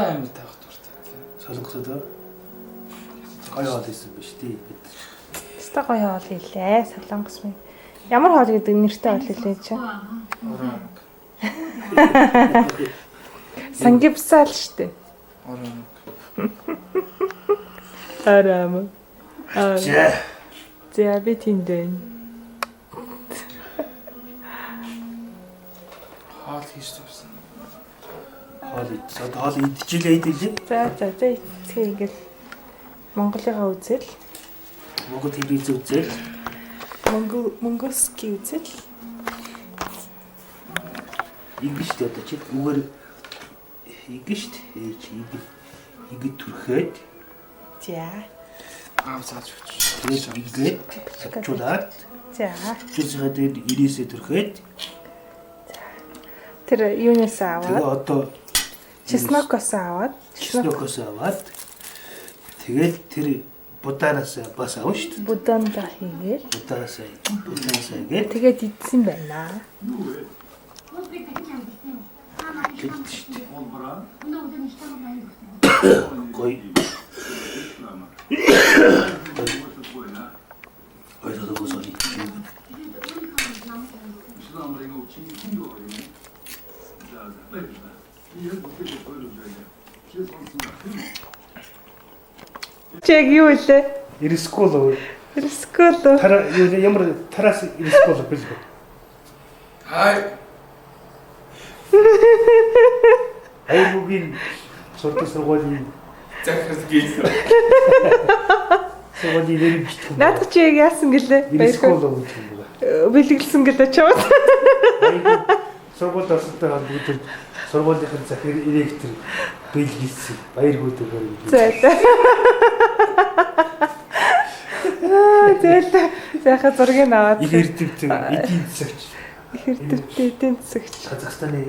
Хятадаа амар тавих дуртай. Солонгосод гоё хоол хийсэн биш тий. Бид Өстой гоё хоол хийлээ. Солонгос минь. Ямар хоол гэдэг нэртэй хоол хийлээ чи? Орон. Сангипсал штэ. Орон. Арам. Аа. За. За би тэнд байна. Хоол хийж тавьсан. Хоол идсэн. Одоо хоол идчихлээ идэлээ. За за за эцгээ ингээл Монголыгаа үзэл. Монгол телевиз үзэл. Монгол Монголский үзэл. Ингэ штэ одоо чи үгээр ингэ штэ. Ээж ингэ ингэ түрхээд За. Аав зааж өгч. тэгээд ингээд савчуулаад За. савчуулсынхаа дээр ирээсээ түрхээд Тэр юунаас тэгээ аваад одоо чеснокоос аваад чеснок чеснокоос аваад тэгээд тэр будаанаас бас авна штэ. буданда хийгээл Будаанаас будаанаас ингээд тэгээд идсэн байна. гэдэг штэ. Гоё. Гоё солонгос хоол идчихье. Чи яг юу илээ? Ирскул Рискол уу? тара ямар тараас ирскул бэлгүй. Хай. Аягүй сурдаг сургуулийн Захирал гэлсэн. сургуулийн нэр бичдэг. Наадах чи яг яасан гэлээ? Ирскул гэж юм байна. Бэлгэлсэн гэлээ чамд. Аягүй сургуульд орсонтой холбогдож сургуулийнхын захир директор бэлгэлсэн. Баяргүй дээр гэж. За за. Аа зээлээ. За яхаа зургийг аваад. Их эрдэмтэн эдийн засагч Их эрдэмтэн эдийн засагч. Казахстаны